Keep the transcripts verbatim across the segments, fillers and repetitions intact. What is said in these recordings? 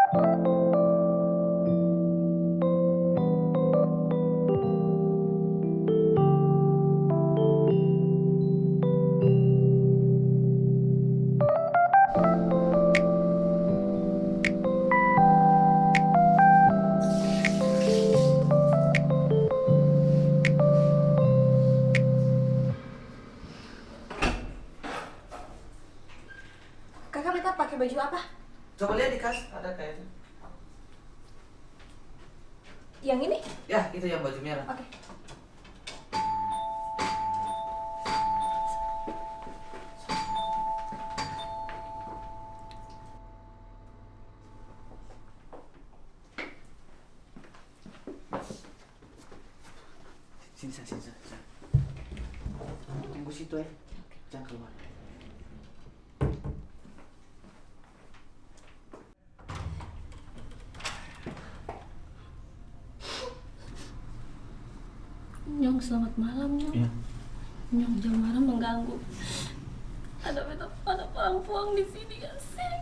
Kaka, beta pake baju apa? Coba lia di kas, ada kayaknya. Yang ini? Ya, itu yang baju merah. Oke. Sini sa, sini sa, sini sa. Tunggu situ e, jang kaluar. Nyong, selamat malam, Nyong. Iya. Nyong, jang marah mengganggu. Ada beta, ada parampuang di sini, kasih.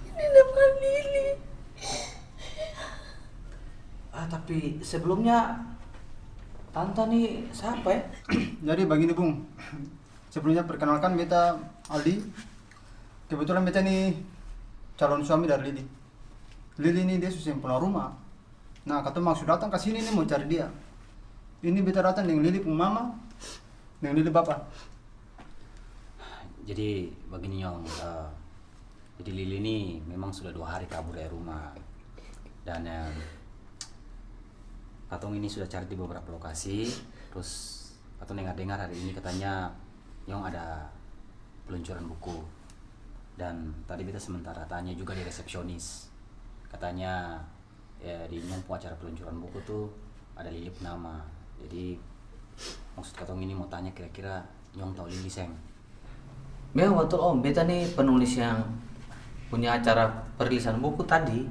Ini namanya Lili. Ah, tapi sebelumnya, Tanta ni sapa, e? Jadi bagini, Bung. Sebelumnya, perkenalkan, beta Aldi. Kebetulan beta ni calon suami dari Lili. Lili ni dia su seng pulang rumah. Nah, katong maksud datang ka sini ni mo cari dia. Ini beta datang deng Lili pung mama, deng Lili bapa. Jadi, bagini, Nyong, eh, jadi Lili ni memang sudah dua hari kabur dari rumah. Dan, eh, katong ini sudah cari di beberapa lokasi, terus katong dengar-dengar hari ini katanya Nyong ada peluncuran buku. Dan tadi beta sementara tanya juga di resepsionis, katanya, ya, di Nyong pung acara peluncuran buku tuh ada Lili pung nama. Jadi, maksud katong ini mau tanya, kira-kira Nyong tau Lili seng? Memang batul, Om, beta ni penulis yang punya acara perilisan buku tadi,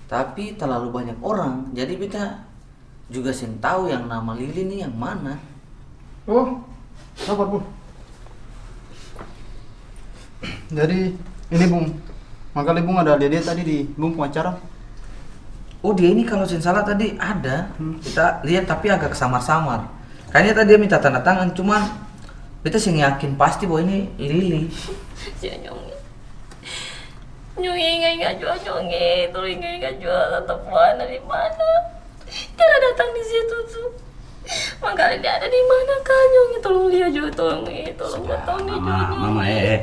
tapi terlalu banyak orang, jadi beta juga seng tau yang nama Lili ni yang mana. Oh, sabar, Bung. Jadi, ini, Bung. Mangkali Bung ada lia dia tadi di Bung pung acara? Oh, dia ini kalau seng salah tadi ada. Hmm. Kita lihat, tapi agak samar-samar. Kayaknya tadi dia minta tanda tangan, cuman beta seng yakin pasti bahwa ini Lili. Si Nyong. Nyong inga-inga jua, Nyong e, tolong inga-inga jua, tanta Puana di mana? Dia ada datang di situ tu. Mangkali dia ada di mana ka, Nyong e, tolong lia jua, tolong e, tolong katong ni jua, Nyong e. Sudah, Mama, eh, eh.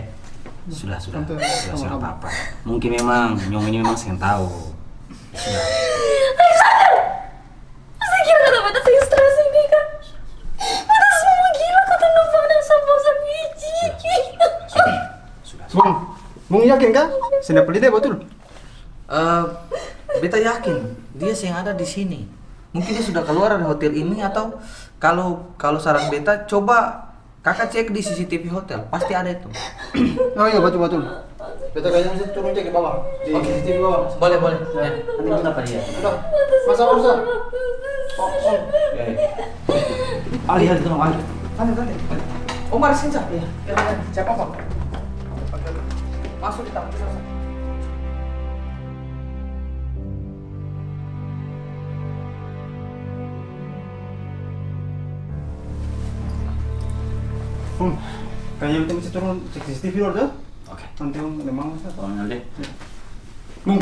Sudah, sudah. Tante, sudah, sudah, apa-apa. Mungkin memang Nyong ini memang seng tau. Sudah. Alexander! Masa gila kata beta seng stres ini, ka? Beta semua gila kata numpang deng sampah sabiji. Sudah, sudah, sudah. Bung, Bung yakin ka? Seng dapa lia dia batul? Eh, beta yakin dia seng ada di sini. Mungkin dia sudah kaluar dari hotel ini atau kalo, kalo saran beta, coba Kaka cek di C C T V hotel, pasti ada itu. Oh iya, batul, batul. Beta kayaknya mesti turun cek di bawah, di C C T V bawah. Oke. Boleh, boleh. Ya. Ya, nanti kita apa dia? Udah. Masa urusan? Oh, oh. Ya, ya. Alih, alih, tolong alih. Tante, tante. Omar, sini, Sa. Iya. Ya, ya. Siapa, Pak? Masuk di tamu kita, Sa. Hmm, kayaknya beta mesti turun cek C C T V dolo to. Oke. Nanti Om lemang, Sa. Tolong, Aldi. Bung,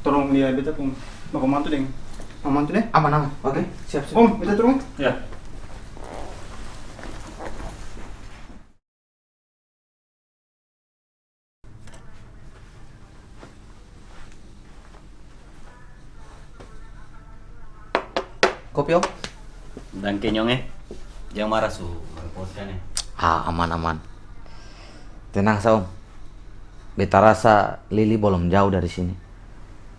tolong lia beta pung bapa mantu deng mama mantu deh. Aman, aman. Oke, siap, siap. Om, beta turun. Ya. Kopi, Om. Dangke, Nyong, e. Jang mara su merepotkan, e. Ah, aman, aman. Tenang sa, Om. Beta rasa Lili bolom jauh dari sini.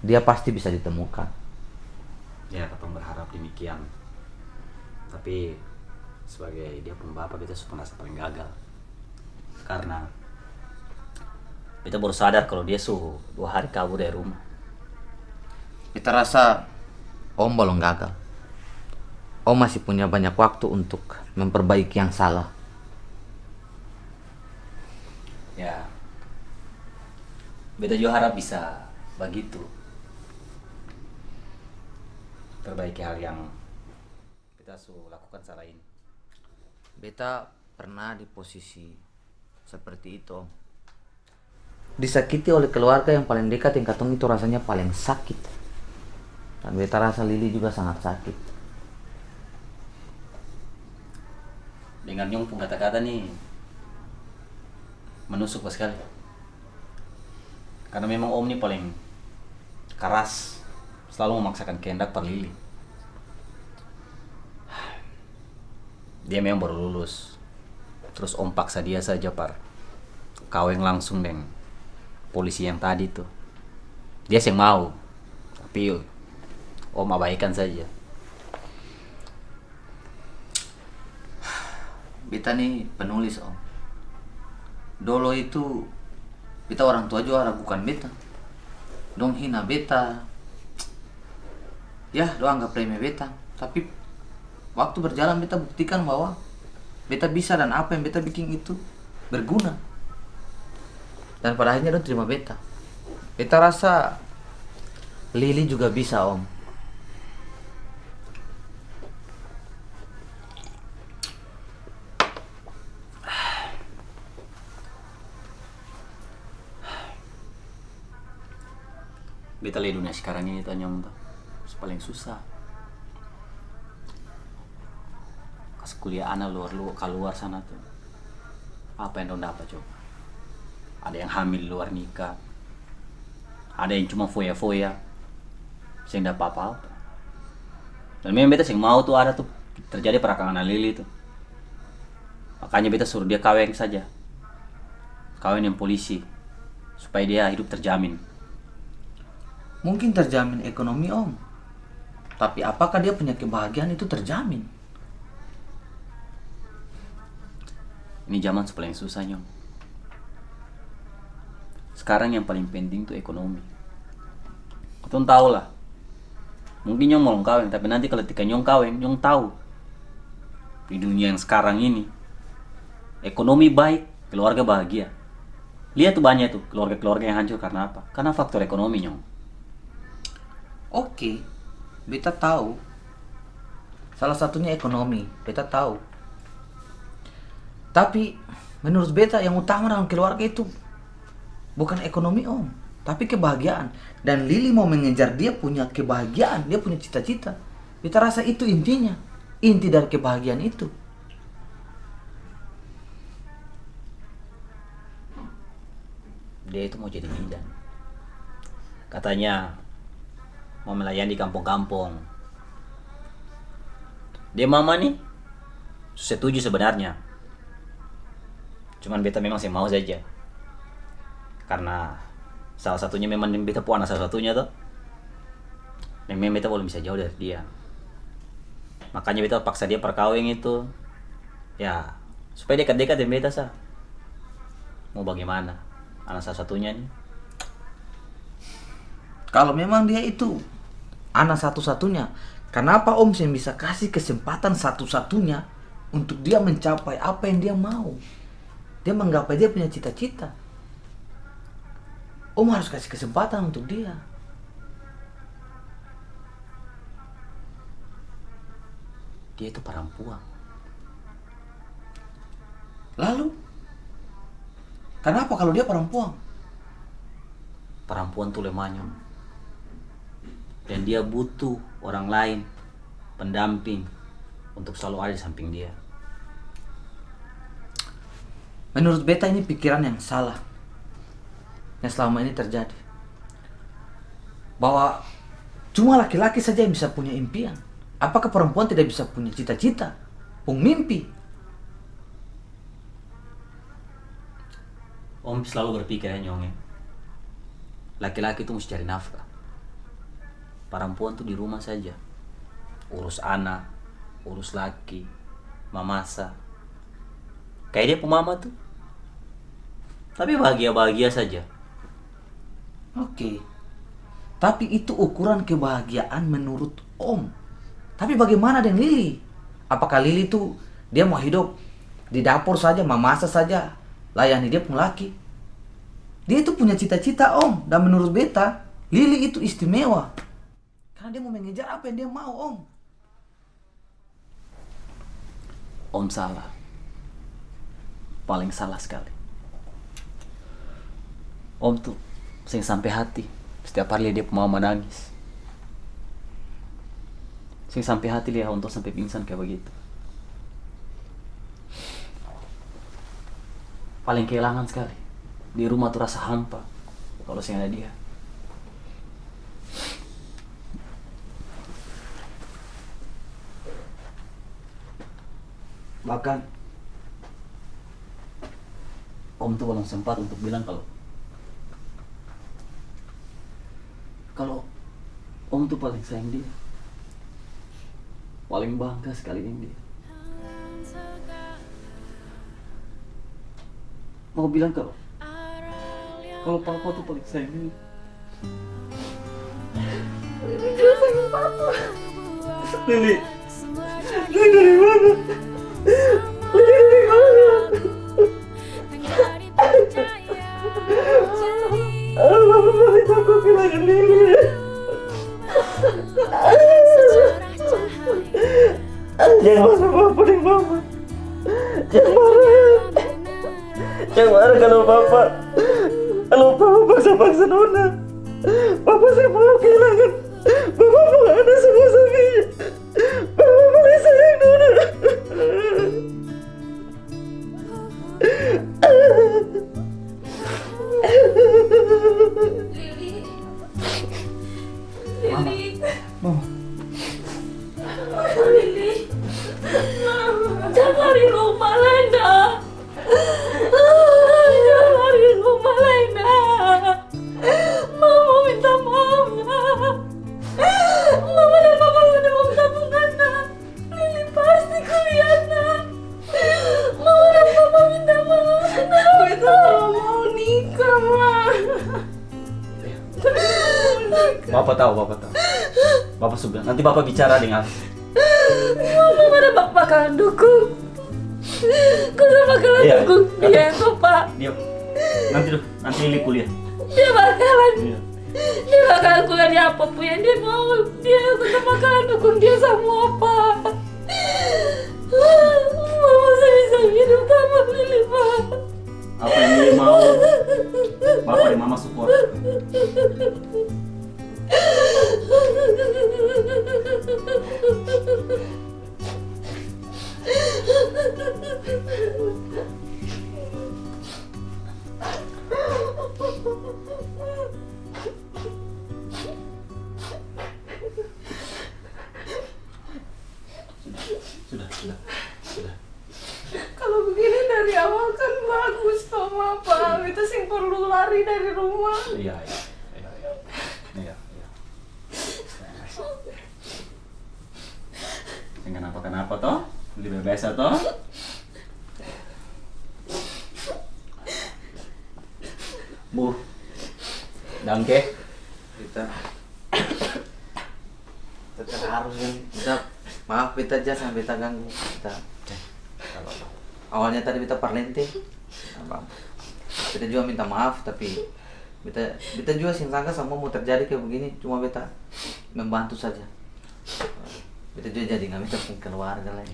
Dia pasti bisa ditemukan. Ya, katong berharap demikian. Tapi, sebagai dia pung bapa, beta su merasa paling gagal. Karna beta baru sadar kalo dia su dua hari kabur dari rumah. Beta rasa Om balong gagal. Om masih punya banyak waktu untuk memperbaiki yang salah. Ya, beta jua harap bisa bagitu. Perbaiki hal yang beta su lakukan sala ini. Beta pernah di posisi seperti itu, Om. Disakiti oleh keluarga yang paling dekat yang katong itu rasanya paling sakit. Dan beta rasa Lili juga sangat sakit. Dengar nyong pung kata-kata ni menusuk paskali. Karna memang Om ni paling karas, slalu memaksakan kehendak par Lili. Dia memang baru lulus, trus Om paksa dia saja par kaweng langsung deng polisi yang tadi tu. Dia seng mau, tapi Om abaikan saja. Beta ni penulis, Om. Dolo itu, beta orang tua jua ragukan beta. Dong hina beta. Ya, dong anggap remeh beta. Tapi, waktu berjalan beta buktikan bahwa beta bisa dan apa yang beta biking itu berguna. Dan pada akhirnya dong terima beta. Beta rasa Lili juga bisa, Om. Beta lia dunia skarang ini to, nyong to, su paleng susa. Kas kuliah ana luar, lu-, kaluar sana tu, apa yang dong dapa coba? Ada yang hamil di luar nikah, ada yang cuma foya-foya, seng dapa apa-apa. Dan memang beta seng mau tu ada tu terjadi par akang ana Lili tu. Makanya beta suruh dia kaweng saja. Kaweng deng polisi, supaya dia hidup terjamin. Mungkin terjamin ekonomi, Om. Tapi apakah dia punya kebahagiaan itu terjamin? Ini jaman su paleng susah, nyong. Skarang yang paleng penting tu ekonomi. Katong tau lah, mungkin nyong balong kaweng, tapi nanti kalo tika nyong kaweng, nyong tau, di dunia yang skarang ini, ekonomi baik, keluarga bahagia. Lia tu banya tu keluarga-keluarga yang hancur karna apa? Karna faktor ekonomi, nyong. Oke, beta tau. Salah satunya ekonomi, beta tau. Tapi, menurut beta, yang utama dalam keluarga itu bukan ekonomi, Om, tapi kebahagiaan. Dan Lili mau mengejar dia punya kebahagiaan, dia punya cita-cita. Beta rasa itu intinya, inti dari kebahagiaan itu. Dia itu mau jadi bidan. Katanya mau melayani kampong-kampong. Dia mama ni su setuju sebenarnya. Cuman beta memang seng mau saja. Karna salah satunya memang beta pung ana satu-satunya to. Deng memang beta balom bisa jauh dari dia. Makanya beta paksa dia par kaweng itu. Ya, supaya dekat-dekat deng beta sa. Mau bagimana? Ana satu-satunya ni. Kalo memang dia itu ana satu-satunya, kanapa Om seng bisa kasi kesempatan satu-satunya untuk dia mencapai apa yang dia mau? Dia menggapai dia punya cita-cita. Om harus kasi kesempatan untuk dia. Dia itu parampuang. Lalu, kanapa kalo dia parampuang? Parampuan tu lemah, nyong. Dan dia butuh orang lain, pendamping, untuk slalu ada di samping dia. Menurut beta ini pikiran yang salah yang selama ini terjadi. Bahwa cuma laki-laki saja yang bisa punya impian. Apakah perempuan tidak bisa punya cita-cita, pung mimpi? Om slalu berpikir ya, Nyong, ya. Laki-laki tu musti cari nafkah. Parampuan tu di rumah saja. Urus ana, urus laki, mamasa. Kaya dia pung mama tu. Tapi bahagia-bahagia saja. Oke. Tapi itu ukuran kebahagiaan menurut Om. Tapi bagaimana deng Lili? Apakah Lili tu dia mau hidop di dapur saja, mamasa saja, layani dia pung laki? Dia itu punya cita-cita, Om. Dan menurut beta, Lili itu istimewa. Karena dia mau mengejar apa yang dia mau, Om. Om salah. Paling salah skali. Om tu seng sampe hati setiap hari lia dia pung mama manangis. Seng sampe hati lia Om tu sampe pingsan kaya bagitu. Paling kehilangan skali. Di rumah tu rasa hampa kalo seng ada dia. Bahkan, Om tu balong sempat untuk bilang kalo, kalo Om tu paling sayang dia, paling bangga skali deng dia. Mau bilang kalo, kalo papa tu paling sayang Lili. Lili juga sayang papa. Lili. Lili dari mana? Lili dari mana? Papa paling takut kehilangan Lili. Jang marah papa deng mama. Jang marah. Jang marah kalo papa, kalo papa paksa-paksa nona. Papa seng mau kehilangan papa pung ana satu-satunya. Papa paling sayang nona. Lili. Mama. Lili. Mama. Lili. Jang lari rumah lai, Nak. Jang lari rumah lai, Nak. Mama minta maaf, Nak. Mama dan Papa ada mau minta maaf, Nak. Lili pasti kuliah, Nak. Mama dan Papa minta maaf, Nak. Beta tak mau nikah, Ma. Beta tak mau nikah. Bapa tau, Bapa tau. Bapa su bilang, nanti Bapa bicara deng Alfi. Mama mana Bapa bakalan dukung? Kau bakalan dukung dia, Papa? Dia, nanti dulu, nanti Lili kuliah. Dia bakalan, dia bakalan kuliah di apa pun yang dia mau. Dia tetap bakalan dukung dia samua, Pa. Mama seng bisa hidup tanpa Lili, Pa. Apa yang Lili mau, Bapa deng Mama support. Sudah, sudah, sudah, sudah. Kalau begini dari awal kan bagus, to, Ma, Pa. Beta seng perlu lari dari rumah. Iya, iya, iya, iya. Iya, iya. Seng kanapa-kanapa, to? Lebe biasa, to? Bu, dangke. Beta, beta terharu, kan. Beta, maaf, beta ja sampe beta ganggu. Beta, awalnya tadi beta parlente. Apa? Beta juga minta maaf, tapi beta, beta juga seng sangka samua mo terjadi kaya begini. Cuma beta membantu saja. Beta jua jadi inga beta pung keluarga lai.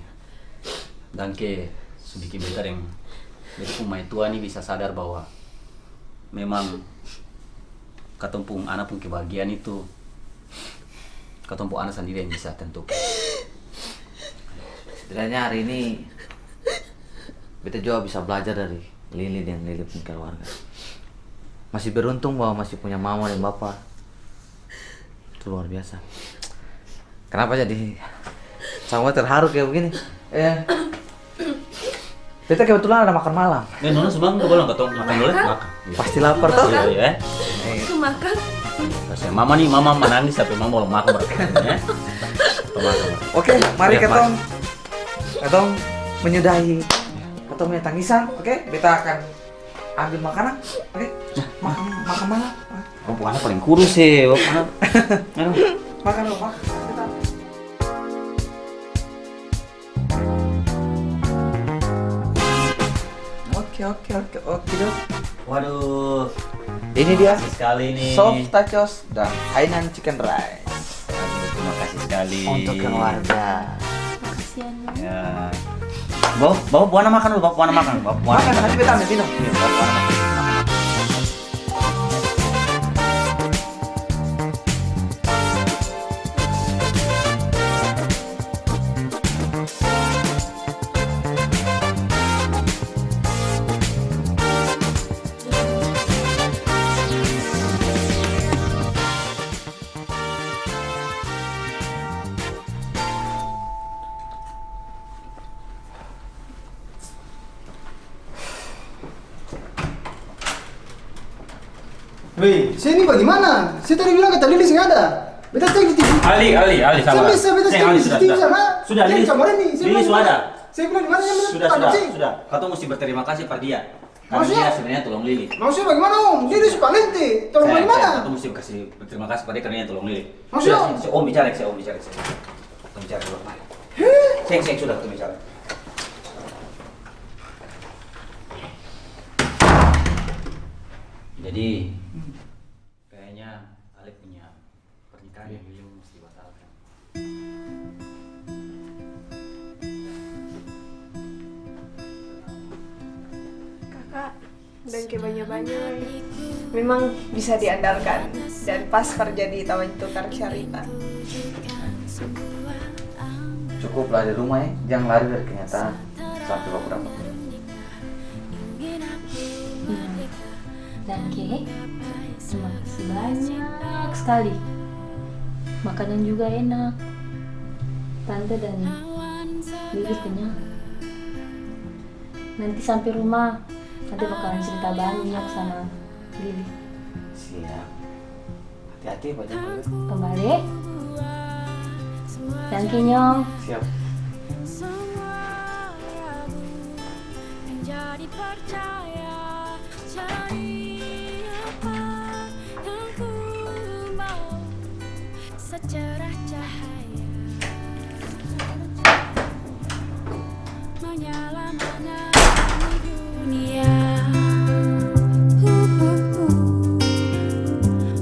Dangke su biking beta deng beta pung maitua ni bisa sadar bahwa memang katong pung ana pung kebahagiaan itu katong pung ana sandiri yang bisa tentukan. Setidaknya hari ini beta jua bisa belajar dari Lili deng Lili pung keluarga. Masih beruntung bahwa masih punya mama deng bapa. Itu luar biasa. Kenapa jadi samua terharu kaya begini? Eh, beta kebetulan ada makan malam. Eh, Nona su makan, katong makan dulu, eh? Makan. Iya. Pasti lapar, toh? Iya, iya, eh. Su makan. Kasian Mama nih, Mama manangis sampe Mama balong makan berarti, ya. Katong makan. Oke, mari katong, katong menyudahi katong punya tangisan, oke? Beta akan ambil makanan, oke? Makan, makan malam. Bapa ana paling kurus e, bapa ana. Aduh. Makan dulu, makan. Oke, oke, oke, oke, dong. Waduh, Ini dia, terima kasih sekali nih. Soft tacos dan Hainan chicken rice. Aduh, terima kasih sekali. Untuk keluarga. Makasih ya, Nong. Ya. Bawa, bawa, bawa ana makan dulu, bawa, bawa ana makan, bawa, bawa ana makan. Makan, nanti beta ambil minum. Iya, bawa, bawa ana makan. Weh, se ini bagimana? Se tadi bilang kata Lili seng ada. Beta cek di T V. Ali, Ali, Ali, sabar. Seng bisa, beta cek di T V sana. Sudah, Lili. Lili su ada. Sudah, sudah. Katong musti berterima kasih par dia. Karena dia sebenarnya tolong Lili. Maksudnya bagimana, Om? Dia, dia su palente. Tolong bagimana? Katong musti kasih terima kasih par dia karena dia tolong Lili. Maksudnya? Sudah, seng, seng, Om bicara, seng, Om bicara, seng. Katong bicara dulu, mari. Seng, seng, sudah, katong bicara. Jadi, kayaknya Ale punya pernikahan yang Lili mesti batalkan. Kakak, dan kebanya-banya, memang bisa diandalkan dan pas terjadi tawa tukar carita. Cukuplah di rumah, eh. Jang lari dari kenyataan sampai baku dapat. Hmm. Dangke, terima kasih banyak sekali. Makanan juga enak. Tante dan Lili kenyang. Nanti sampe rumah, tante bakalan cerita banyak sama Lili. Siap. Hati-hati, Pak Jambal. Kembali. Thank you, Nyong. Siap. Jadi percaya, cari apa yang ku mau secerah cahaya. Menyala-menerangi dunia. Hu, hu, hu.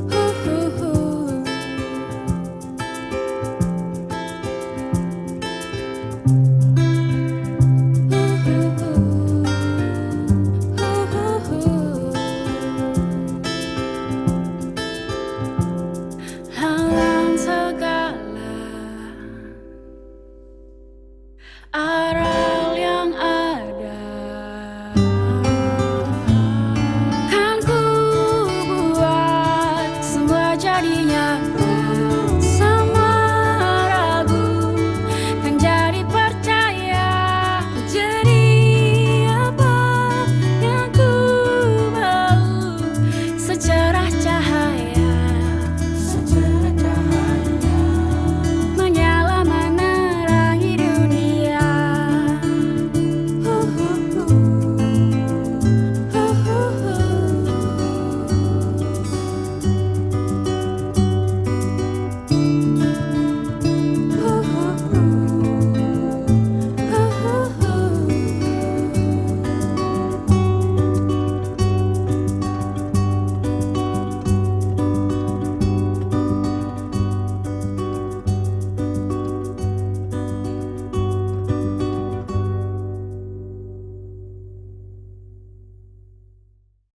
Hu, hu, hu. Hu, hu, hu. Hu, hu, hu. Halang segala aral yang ada, kan ku buat semua jadi nyata.